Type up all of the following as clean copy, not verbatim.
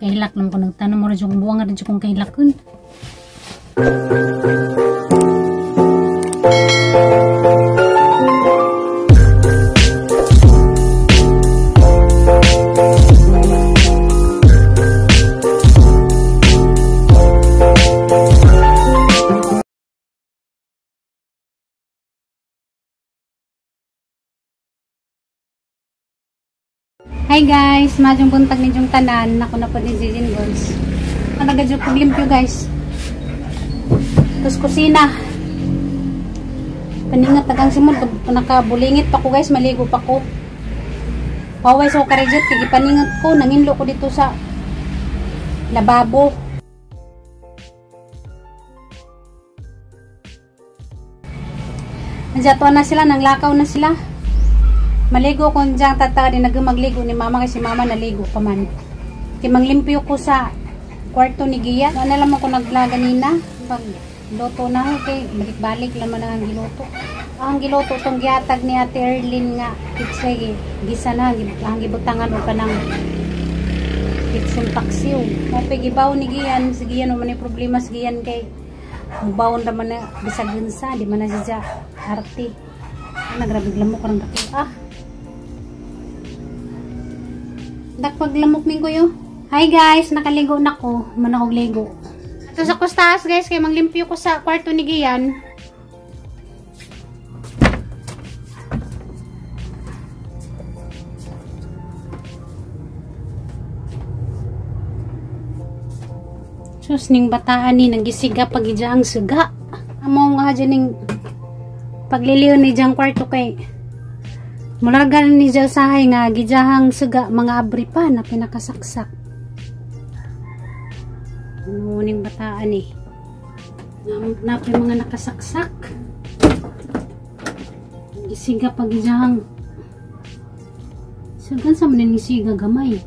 Kahilak naman ko nagtanong mo rin kung buwang rin kung kahilakon. Hi guys, madyong buntag ninyong tanan. Ako na po ni Zizin Girls. Nagadyong paglimpyo guys. Tapos kusina. Paningat tagang simod. Nakabulingit pa ko guys, maligo pa ko. Paway sa so, karejot, kaya paningat ko. Nanginlo ko dito sa lababo. Nandiyan na sila, nanglakaw na sila. Maligo ko diyang tata din nagmagligo ni mama kasi mama naligo pa man. Kay manglimpyo ko sa kwarto ni Gia. Ano lamang ko nag-vlog ganina pag luto na kay balik-balik lang man ang giluto. Ang giluto tong gihatag ni Ate Erlyn nga pitsay gisa na ang gibutangan og kanang pitsong paksiw. Mao gibaw ni Gian, si Gian man may problema si Gian kay bawon ra man na bisag unsa, di man na siya arte. Nagrabe lamok ron dako. Ah. Dakpaglamok min ko. Hi guys, nakaligo na ko. Manakog ligo. Ito sa kustaas guys, kay manglimpyo ko sa kwarto ni Gian. Sus ning bataan ni nagisiga pag ijang suga. Amo nga dyan ning pagliliyon ni diyang kwarto kay mulagan ni dyan sahay nga gijahang suga mga abri pa na pinakasaksak. Muning bataan eh. Napay mga nakasaksak. Gisiga pag gijahang sugan sa mananisiga gamay.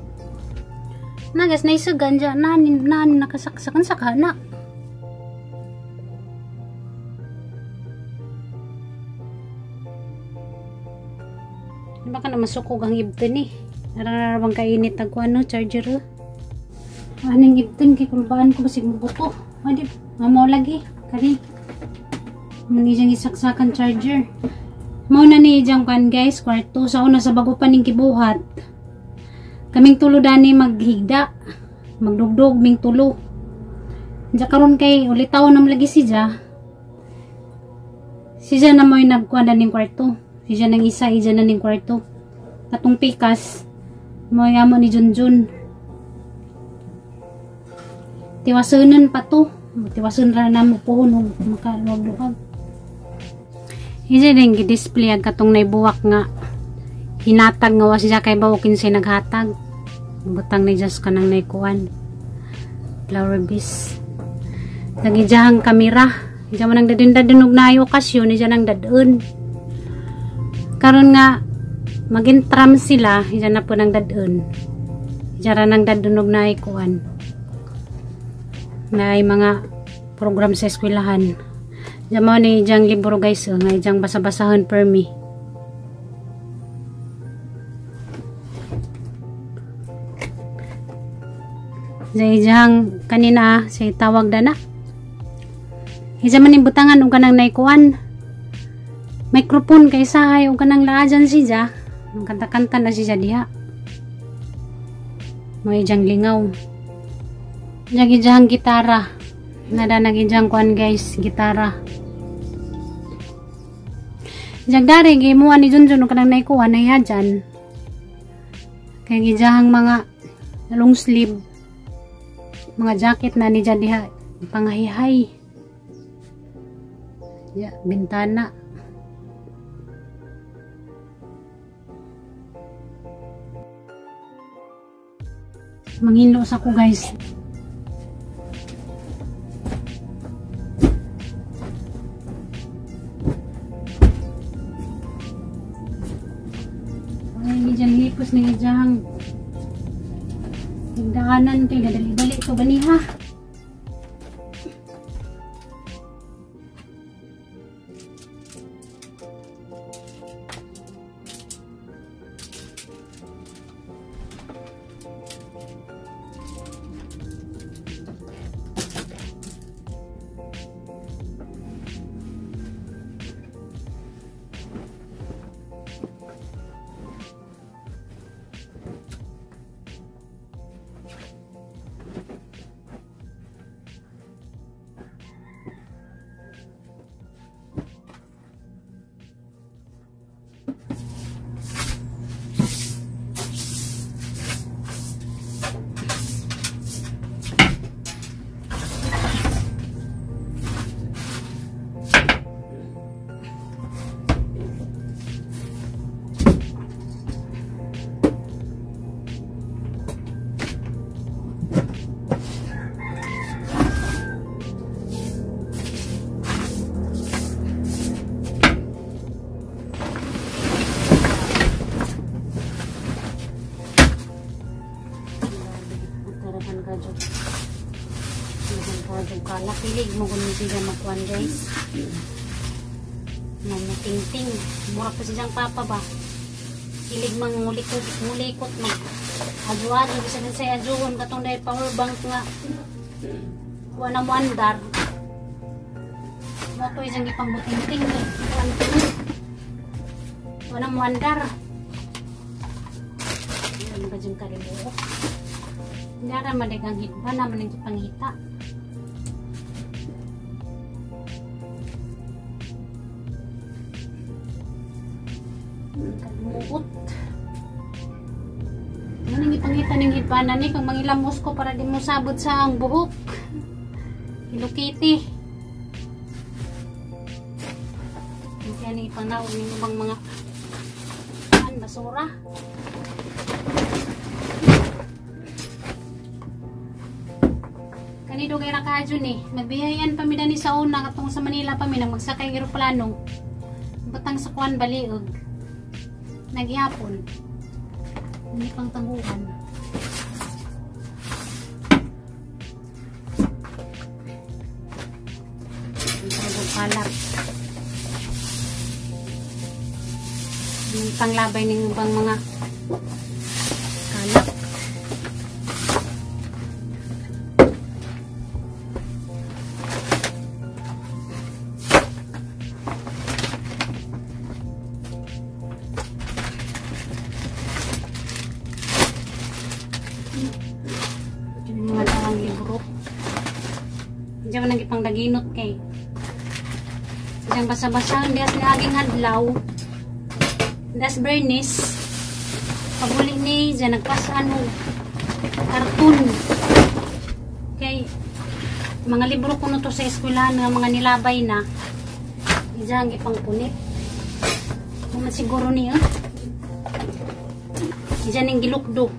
Nagas na isugan dyan nanin nakasaksakan sa kana. Baka na masukog ang ibton eh. Nararabang kainit ang ano, charger. Anong ibton kay kulbaan ko basig mabuto. Adi, mamaw lagi. Kani. Muna diyang isaksakan charger. Mauna ni diyang kan guys, kwarto. Sa una sa bago pa ning kibuhat. Kaming tulo dani maghigda. Magdugdog ming tulo. Diya karon kay ulitaw nam lagi si Ja. Si Ja na mo'y nagkuha na ning kwarto. Siya nang isa, ija na ning kwarto. Katong pikas, mo amo ni Junjun. Tiwasunan pa to. Tiwasun ra na mo pohon makaluwag-luwag. Ija din gi-display ang katong naibuwak nga hinatag nga wa siya kay bawo kinsay naghatag. Butang ni Diyos kanang naikuan. Flower base. Nagijahang kamera. Ija man ang dadin-dadin og naay okasyon, ija nang dadun. Karon nga magintram sila, ija na po nang dadun. Ija ra nang dadun og naay kuan. Naay mga program sa eskwelahan. Ija mao ni ijang libro guys, nga ijang basa-basahon permi. Ija ijang kanina say tawag dana. Ija man butangan og kanang naikuan. Microphone kay sahay og kanang laajan si Ja. Kanta-kanta na si Ja diha. May ijang lingaw. Ijang ijang gitara. Nada nagijang kuan guys, gitara. Ijang dari gimuan ni Junjun og kanang naikuan na dyan. Kay gijahang mga long sleeve, mga jacket na ni Ja diha pangahihay. Ya, bintana. Manghinlo sa ko guys. Ay, dyan hipos na dyan. Higdaanan kay gadali-dali ito ganiha. Dagan ka dyan. Dagan ka dyan. Kalakilig mo kung siya magkuhan guys. Mamuting-ting. Mura pa siyang papa ba? Kilig mang ngulikot, ngulikot mag adyo-adyo. Bisa din sa adyoon katong dahil power bank nga. Kuha na mo andar. Mo to isang ipangbuting-ting. Kuha na mo andar. Ano ba dyan kalibuok? Hindi na madigang hitba naman ang ipangita. Kalimuot. Ano nang ipangita ng hitbana ni kung mangilamos ko para di mo sabot sa ang buhok. Hello Kitty. Kaya nang ipangnaog ng ibang mga basura. Kanido kay rakadyo ni. Nagbihayan pa mi dani sa una katong sa Manila pa mi nang magsakay eroplano. Butang sa kuan baliog. Nagyapon. Hindi pang tangguhan. Kalat. Yung panglabay ng ibang mga kalat. Yung mga dalawang libro. Diyan man ang ipang daginot kay. Diyan basa-basa, hindi as niaging hadlaw. Das Bernice. Paguli ni, diyan nagpasaan og karton. Kay mga libro ko no to sa eskwelahan nga mga nilabay na. Diyan ipang punit. Kuman siguro niya. Diyan ning gilukdo.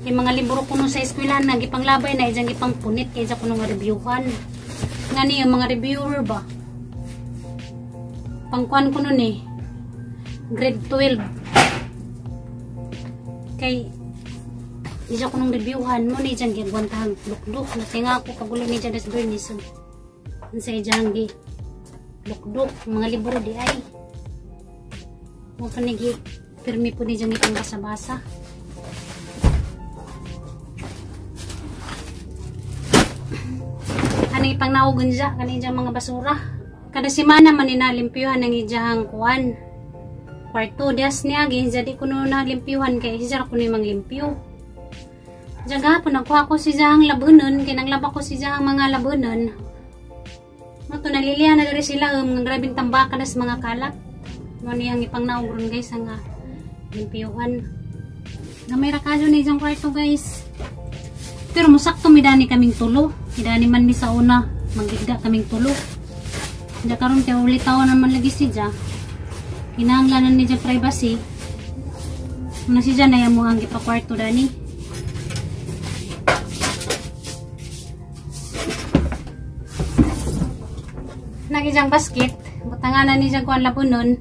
Kay mga libro ko no sa eskwelahan na gipanglabay na diyan gipang punit kay diyan ko no nga reviewhan. Nga niya mga reviewer ba? Pangkuan ko nun eh. Grade 12. Kay diyan ko nung reviewhan mo ni diyan gigwantahang lukdok. Natinga ako kagulo ni diyan das Bernice. Sa diyan gi lukdok mga libro di ay. Mo panigi pirmi po ni diyan itong basa-basa. Ano ipang naugon diyan kani diyan mga basura. Kada semana man inalimpyuhan ang ijahang kuan. Kwarto dias niagi jadi kuno na limpyuhan kay siya kuno yung manglimpyo. Diyan gahapon nagkuha ko si jahang labunon kay nanglaba ko si jahang mga labunon. Mo to nalilihan na diri sila mga grabeng tambakan as mga kalat. Mo niyang ipangnaog ron guys ang limpyuhan. Gamay ra kadyo ni jang kwarto guys. Pero musakto midani kaming tulo. Midani man mi sa una magigda kaming tulo. Diyan karon kay ulit taon naman lagi si ja. Kinahanglan ni ja privacy. Muna si ja na mo ang gipakwarto dani. Nagijang basket, butanganan ni jang kuan labunon.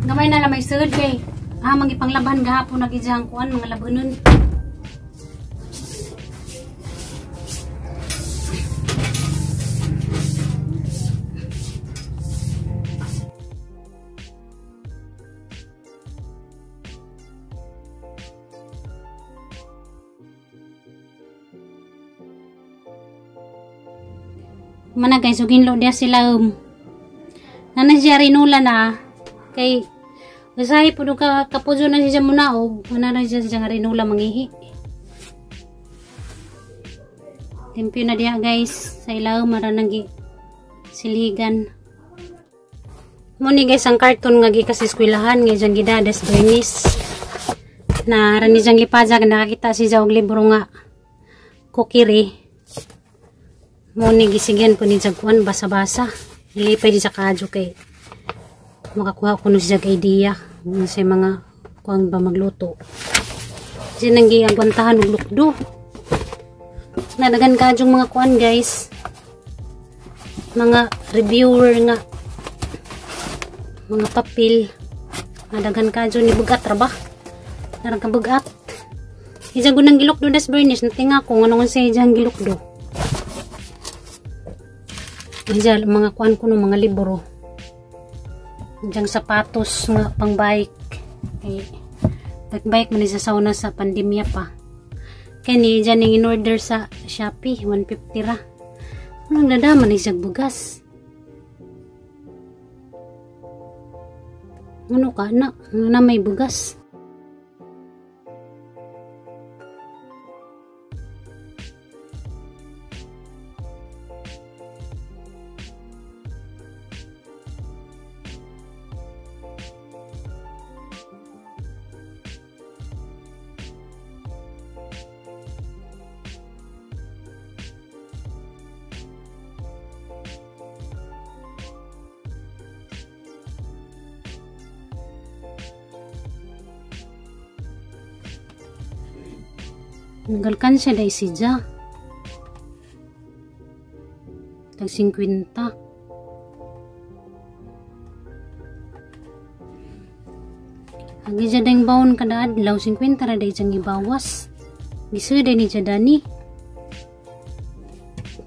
Gamay na lang may sud kay mangipanglaban gahapon nagijang kuan mga labunon. Mana guys, uginlo dia sila nana siya rinula na kay usahay puno ka kapuso na siya munaog, mana na siya siya rinula mangihi. Limpyo na diya guys, sa ilaw maranang siligan. Muni guys ang karton nga gikas eskwelahan nga diyang gidades Bernice. Na rani diyang lipajag nakakita siya og libro nga kukiri. Muni gisigyan ko ni kuan basa-basa. Lipay di sa kadyo kay makakuha ko no siya idea sa mga kuang ba magluto. Diyan nang giagwantahan og lukdo. Nadagan kadyong mga kuan guys. Mga reviewer nga mga papel. Nadagan kadyo ni bugat ra ba? Narang ka bugat. Isa gunang gilukdo das Bernice, natinga ko nga sa ijang gilukdo. Ija mga kuan ko no mga libro. Ijang sapatos nga pang bike. Eh, bike man isa sauna sa pandemya pa. Kani ija ning in-order sa Shopee 150 ra. Anong nadaman isang bugas. Ano ka na? Ano na may bugas? Nagalkansya dahil si Ja. Tag 50. Agi dyan dahil baon kada adlaw, 50 ra dahil dyan ibawas. Gisa dahil ni Jadani.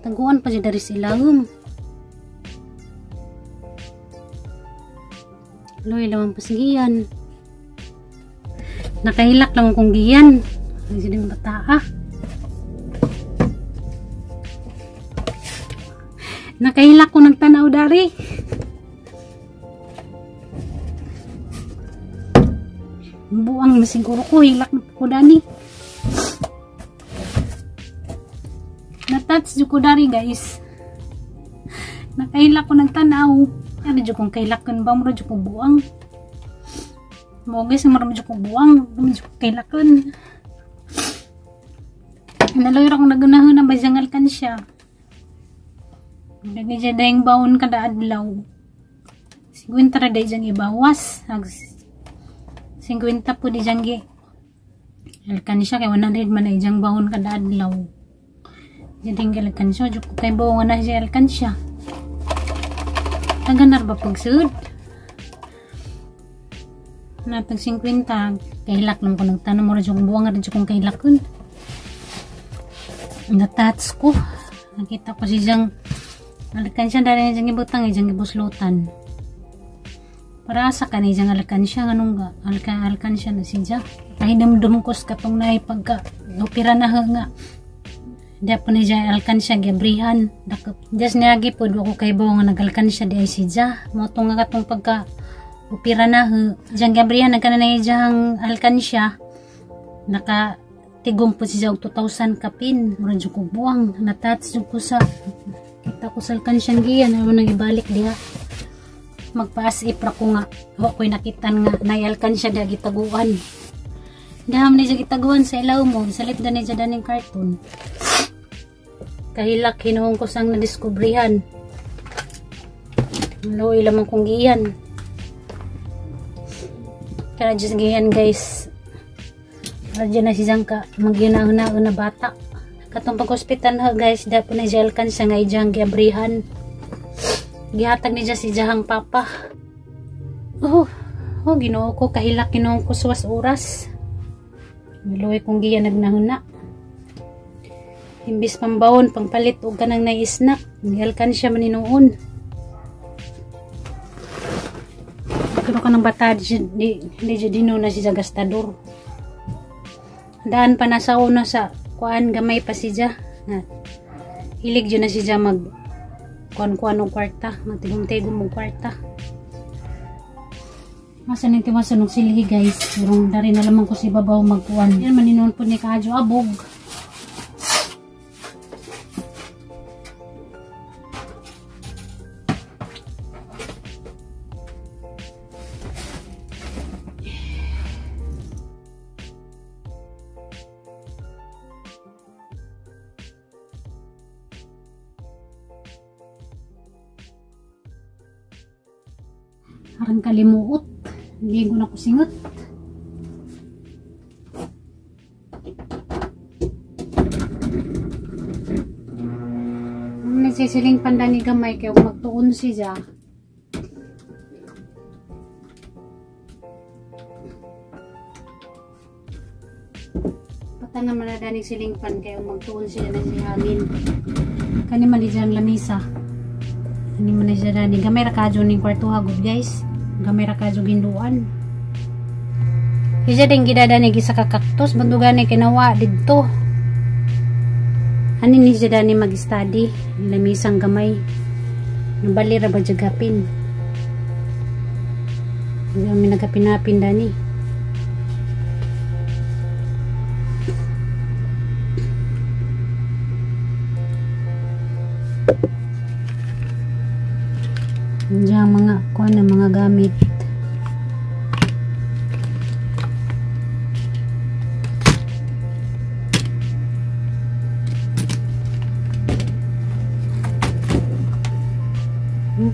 Taguan pa dyan dari silawom. Loy, lamang pasigian. Nakahilak lamang kong giyan. Ay, sila yung bata, ah. Nakahilak ko ng tanaw dari. Buang na siguro ko. Hilak na ko dani. Natouch ko dari, guys. Nakahilak ko ng tanaw. Ano dyan kong kahilakon ba? Mura dyan kong buang. Mo guys, mura dyan kong buang. Mura dyan kong kahilakon. Naloy akong nagunahon na bajangal kan siya. Lagi dyan dahing baon kada adlaw. 50 ra dahil dyan ibawas. 50 po di dyan gi. Alkan siya kay 100 man ay dyan baon kada adlaw. Dyan dahing alkan siya. Dyan ko kay baon na siya alkan siya. Taganar ba pagsud? Natag 50. Kahilak naman ko nagtanong mo rin dyan buwang rin dyan kong kahilakon. Natouch ko. Nakita ko si Jang alkansya dahil niyang ibutang ijang ibuslutan. Para asa ka ni Jang alkansya nganong ga alkansya na si Jang. Ay dumdum ko sa katong naay pagka opera na nga. Di po ni Jang alkansya giabrihan. Dakop. Just niagi po do ko kay bawo nga nagalkansya di ay si Jang. Mo tong nga katong pagka opera na Jang giabrihan nagkana na Jang alkansya. Naka tigom po siya og 2,000 kapin. Mura dyan ko buwang. Natouch dyan ko sa kita ko sa alkansyang giyan. Ano nang ibalik diha. Magpaas ipra ko nga. Wa ko'y nakitan nga. Naialkansya diha gitaguan. Daham ni siya gitaguan sa ilaw mo. Salit na niya daning karton. Kahilak hinuong ko sang nadiskubrihan. Luoy lamang kong giyan. Kaya dyan giyan guys. Radyo na si Zangka, magyuna-una na bata. Katong pag-hospital ha guys, dapat na siya alkansya nga ijang giabrihan. Gihatag niya si Jahang papa. Oh, oh Ginoo ko, kahilak Ginoo ko suwas oras. Niluwi kong giya nagnahuna. Imbis pambawon, pangpalit og kanang nai-snack, gialkansya man noon. Pero kanang bata, di dino na siya gastador. Daan pa nasa una sa kuan gamay pa siya. Hilig dyan na siya mag kuan-kuan og kwarta, magtigom-tigom og kwarta. Masa ning tiwasan og silhi guys, pero dari na lamang ko si babaw magkuan. Yan maninon po ni kaadyo abog. Arang kalimuot. Ligo na ko singot. Nagsisiling pandani gamay kaya magtuon siya. Butangan man na dani siling pan kay magtuon sila na si hangin. Kani man di diyang lamisa. Kani man siya dani. Gamay ra kadyo ning kwarto hagod guys. Gamay ra kadyo ginduan. Isa din gidadani gisa ka kaktus bandugan ni kinawa didto. Ani ni siya dani mag-study lamisang gamay. Nabali ra ba jagapin. Hindi kami nagapinapin dani. Diyan mga kuan na mga gamit.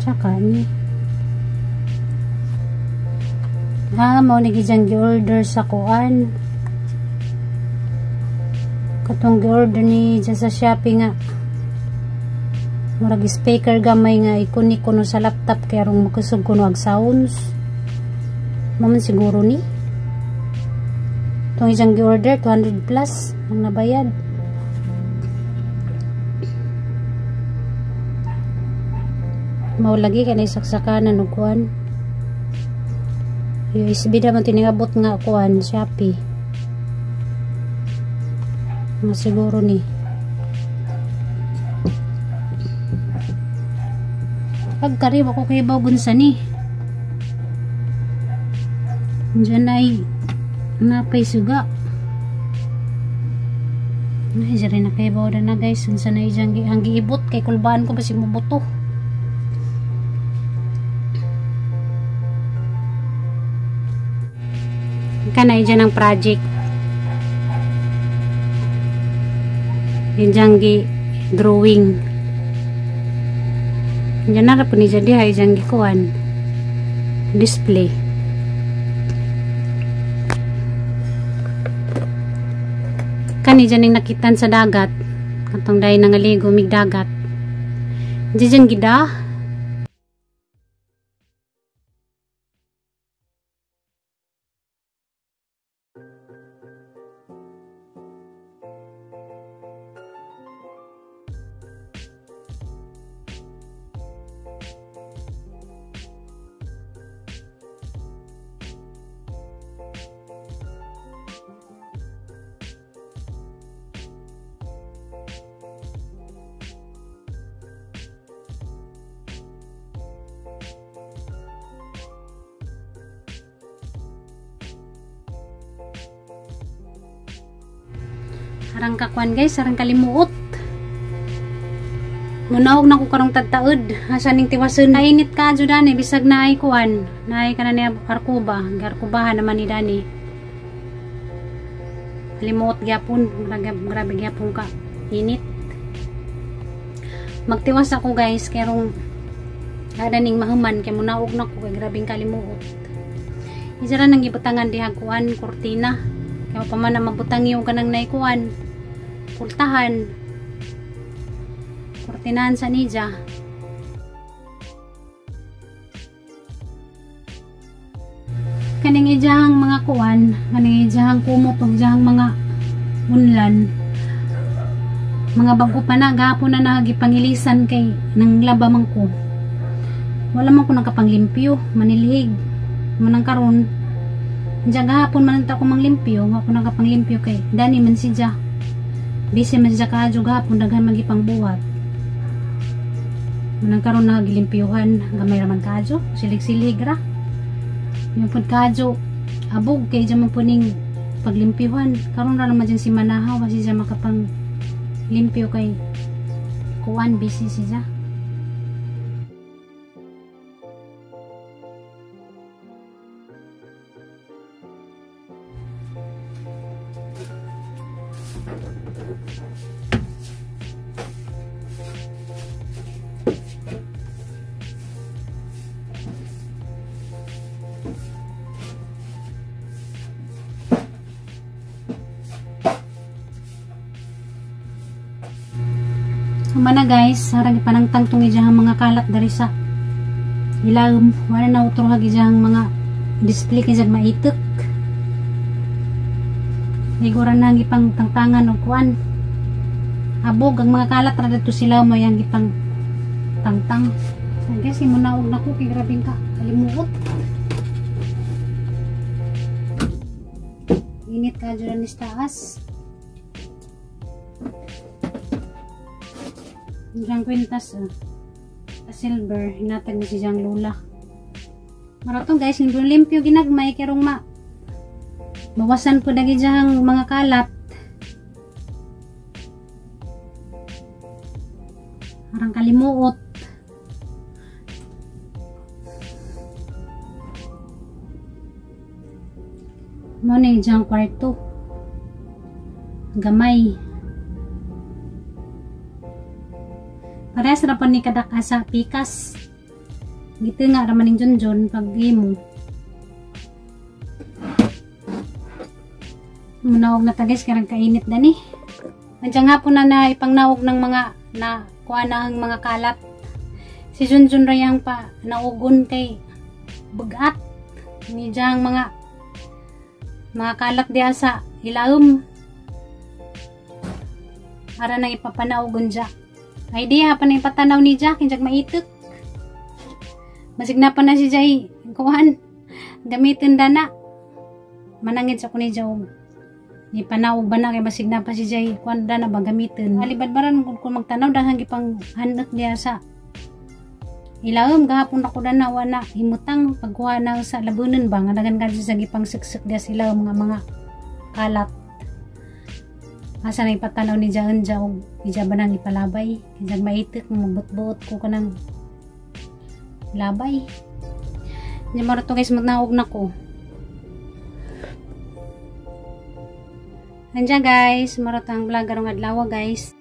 Tsaka ni mo ni gijang gi-order sa kuan. Katong gi-order ni dyan sa Shopee nga. Murag speaker gamay nga i-connect kuno sa laptop kay arong makusog kuno ag sounds. Maman siguro ni. Itong isang gi-order 200 plus ang nabayad. Mao lagi kay naisaksakan og kuan. USB naman tiningabot nga kuan Shopee. Nga siguro ni. Pagkariwa ko kay bagun sa ni. Diyan ay napay suga. Ay, dyan na kay baw na guys. Unsa na dyan ang giibot kay kulbaan ko basig mabuto. Kanay dyan ang project. Dyan gi drawing. Diyan na po ni dyan diha dyan gi kuan display. Kani dyan yung nakitan sa dagat. Katong dahil nangaligo mig dagat. Diyan gida. Arang kakuan guys, arang kalimuot. Munawag na ko karong tagtaod. Asa ning tiwason? Nainit ka adyo dani, bisag naay kuan. Naay ka na niya arkuba, garkubahan naman ni dani. Kalimuot gyapon, grabe gyapon ka init. Magtiwas ako guys, kerong ada ning mahuman kay munaog na ko kay grabing kalimuot. Isa ra nang gibutangan diha kuan kurtina. Kaya pa man na mabutang yung kanang naikuan pultahan kurtinahan sa nija. Kaning ijahang mga kuan, kaning ijahang kumot ug ijahang mga unlan, mga bago pa na gahapon na nagipangilisan kay nang laba man ko. Wala man ko nakapanglimpyo, manilhig manang karon. Diyan gahapon man ta ko manglimpyo, wa ko nakapanglimpyo kay dani man siya. Busy man siya kaadyo gahapon daghan magipangbuhat. Manang karon na gilimpyuhan, gamay ra man kaadyo, silig-silig ra. Yung pud kaadyo abog kay diyan man puning paglimpyuhan. Karon ra naman diyan si Manahaw kasi siya makapang limpyo kay kuan busy siya. Mana guys, harang ipanangtang tong ijahang mga kalat dari sa ilawom. Wala na utro hag ijahang mga display kay jag maitek. Liguran na ang ipang tangtangan og kuan. Abog ang mga kalat ra dito sila mo yang ipang tangtang. Guys, munaog na ko kay grabing ka kalimuot. Init ka dyan ni taas. Ang kwintas silver hinatag ni si Jang Lola. Maratong guys, yung limpyo ginagmay kerong ma bawasan po dagi diyang mga kalat. Arang kalimuot. Mo na diyang kwarto. Gamay. Parehas ra po ni kadak asa pikas. Gito nga raman ning Junjun pag imo. Munawag na ta guys karang kainit dani. Andiyan nga po na ipangnaog ng mga na kuha na ang mga kalat. Si Junjun rayang pa naugon kay bugat ni diyang mga kalat diha sa ilaom. Ara nang ipapanaogon dya. Ay diha pa na ipatanaw ni Jack, kinjag maitok. Masigna pa na si Jay kuan. Gamitin dana. Manangit sa kuni Jaw. Ni panaog ba na kay masigna pa si Jay kuan dana ba gamitin. Alibad-baran kung magtanaw dahang gipang hanot diha sa ilaom gahapon ako dana wana himutang pagkuha na sa labunan ba nga dagan kadto sa gipang siksik diha sila mga kalat. Asa na ipatanaw ni Jaon ja og ija ba nang ipalabay kinjag maitik magbot-bot ko kanang labay. Nya maro to guys, magnaog na ko. Andiyan guys, maro to ang vlog karong adlaw guys.